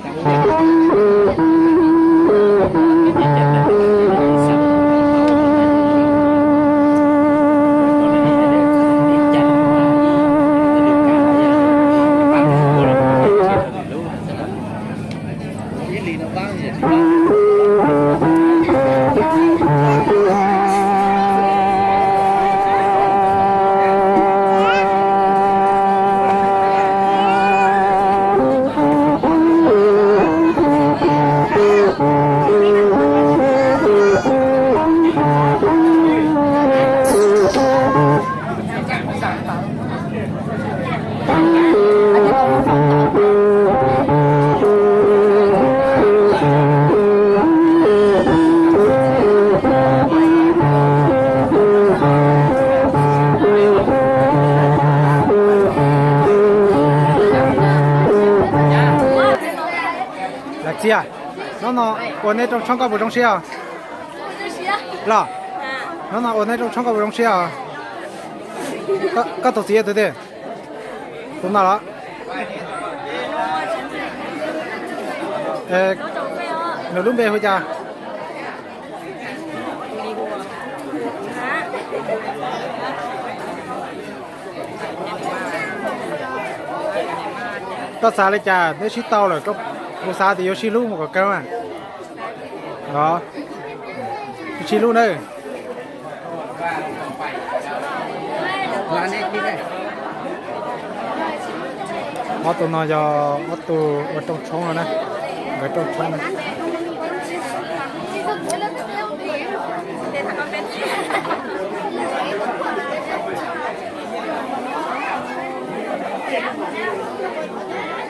Lam Txias, hnub no ua neb rooj tshoob koj puas zoo siab os? Los, hnub no ua neb rooj tshoob koj puas zoo siab os? Koj tus txiv yog tus twg? Tus no los? Nws lub npe hu cas? Koj xav li cas neb sib tau lawm, kuv xav tias yuav sib hlub mus kom kawg mas. Sib hlub nawb. Ob tug no yog ob tug ua rooj tshoob no na, nkawd rooj tshoob na.